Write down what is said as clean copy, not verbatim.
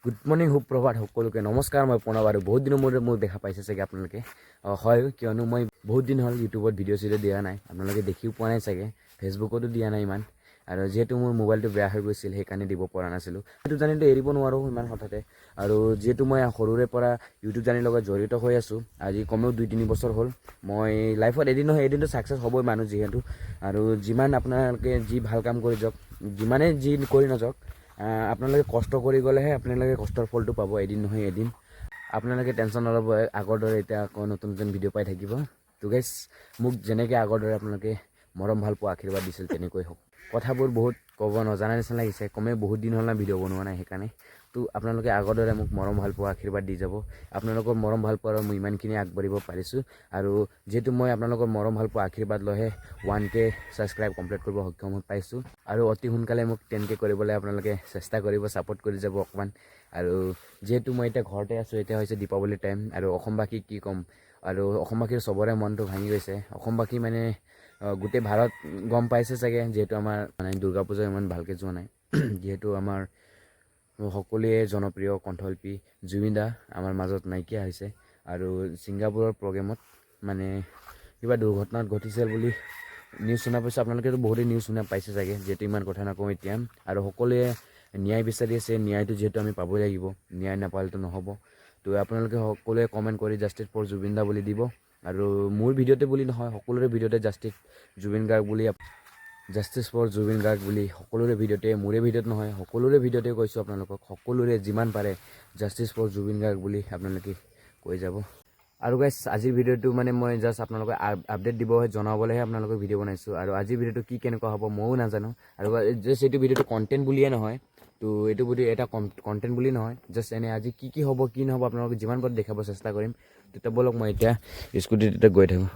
Good morning, সুপ্ৰভাত সকলোকে। নমস্কাৰ, মই প্ৰণৱ আৰু বহুত দিনৰ মূৰত মোক দেখা পাইছে চাগে আপোনালোকে। হয়, কিয়নো মই বহুত দিন হ'ল ইউটিউবত ভিডিঅ' চিডিঅ' দিয়া নাই, আপোনালোকে দেখিও পোৱা নাই চাগে, ফেচবুকতো দিয়া নাই ইমান। আৰু যিহেতু মোৰ মোবাইলটো বেয়া হৈ গৈছিল, সেইকাৰণে দিব পৰা নাছিলোঁ। ইউটিউব জাৰ্ণিটো এৰিব নোৱাৰোঁ ইমান হঠাতে। আৰু যিহেতু মই সৰুৰে পৰা ইউটিউব জাৰ্ণিৰ লগত জড়িত হৈ আছোঁ, আজি কমেও 2-3 বছৰ হ'ল। মই লাইফত এদিন নহয় এদিনটো ছাকচেছ হ'বই মানুহ যিহেতু। আৰু যিমান আপোনালোকে যি ভাল কাম কৰি যাওক, যিমানে যি কৰি নাযাওক, আপোনালোকে কষ্ট কৰি গ'লেহে আপোনালোকে কষ্টৰ ফলটো পাব এদিন নহয় এদিন। আপোনালোকে টেনশ্যন নল'ব, আগৰ দৰে এতিয়া আকৌ নতুন নতুন ভিডিঅ' পাই থাকিব। তো গাইছ, মোক যেনেকৈ আগৰ দৰে আপোনালোকে মৰম, ভাল পোৱা, আশীৰ্বাদ দিছিল, তেনেকৈ হওক। কথাবোৰ বহুত ক'ব নজনা নিচিনা লাগিছে, কমেও বহুত দিন হ'ল না ভিডিঅ' বনোৱা নাই, সেইকাৰণে। তো আপোনালোকে আগৰ দৰে মোক মৰম, ভাল পোৱা, আশীৰ্বাদ দি যাব। আপোনালোকৰ মৰম, ভাল পোৱাৰ মই ইমানখিনি আগবাঢ়িব পাৰিছোঁ। আৰু যিহেতু মই আপোনালোকৰ মৰম, ভাল পোৱা, আশীৰ্বাদ লৈহে 1K subscribe complete কৰিব সক্ষম হৈ পাইছোঁ। আৰু অতি সোনকালে মোক 10K কৰিবলৈ আপোনালোকে চেষ্টা কৰিব, ছাপোৰ্ট কৰি যাব অকণমান। আৰু যিহেতু মই এতিয়া ঘৰতে আছোঁ, এতিয়া হৈছে দীপাৱলীৰ টাইম। আৰু অসমবাসীক কি ক'ম আৰু, অসমবাসীৰ চবৰে মনটো ভাঙি গৈছে। অসমবাসী মানে গোটেই ভাৰত গম পাইছে চাগে, যিহেতু আমাৰ মানে দুৰ্গা পূজা ইমান ভালকৈ যোৱা নাই। যিহেতু আমাৰ সকলোৱে জনপ্ৰিয় কণ্ঠশিল্পী জুবিন দা আমাৰ মাজত নাইকিয়া হৈছে আৰু ছিংগাপুৰৰ প্ৰগ্ৰেমত মানে কিবা দুৰ্ঘটনাত ঘটিছিল বুলি নিউজ শুনা পাইছোঁ। আপোনালোকেতো বহুতেই নিউজ শুনা পাইছে চাগে, যিহেতু ইমান কথা নকওঁ এতিয়া। আৰু সকলোৱে ন্যায় বিচাৰি আছে। ন্যায়টো যিহেতু আমি পাবই লাগিব, ন্যায় নাপালেতো নহ'ব। তো আপোনালোকে সকলোৱে কমেণ্ট কৰি জাষ্টিছ ফৰ জুবিন দা বুলি দিব। আৰু মোৰ ভিডিঅ'তে বুলি নহয়, সকলোৰে ভিডিঅ'তে জাষ্টিছ জুবিন গাৰ্গ বুলি, জাষ্টিছ ফৰ জুবিন গাৰ্গ বুলি সকলোৰে ভিডিঅ'তে, মোৰে ভিডিঅ'ত নহয়, সকলোৰে ভিডিঅ'তে কৈছোঁ আপোনালোকক, সকলোৰে যিমান পাৰে জাষ্টিছ ফৰ জুবিন গাৰ্গ বুলি আপোনালোকে কৈ যাব। আৰু গাইছ, আজিৰ ভিডিঅ'টো মানে মই জাষ্ট আপোনালোকক আপডেট দিবহে, জনাবলৈহে আপোনালোকক ভিডিঅ' বনাইছোঁ। আৰু আজিৰ ভিডিঅ'টো কি কেনেকুৱা হ'ব ময়ো নাজানো। আৰু জাষ্ট এইটো ভিডিঅ'টো কণ্টেণ্ট বুলিয়ে নহয়, তো এইটো বুলি এটা কণ্টেণ্ট বুলি নহয়, জাষ্ট এনে আজি কি কি হ'ব, কি নহ'ব আপোনালোকক যিমান পাৰোঁ দেখাব চেষ্টা কৰিম। তেতিয়া ব'লক, মই এতিয়া স্কুটিত এতিয়া গৈ থাকোঁ।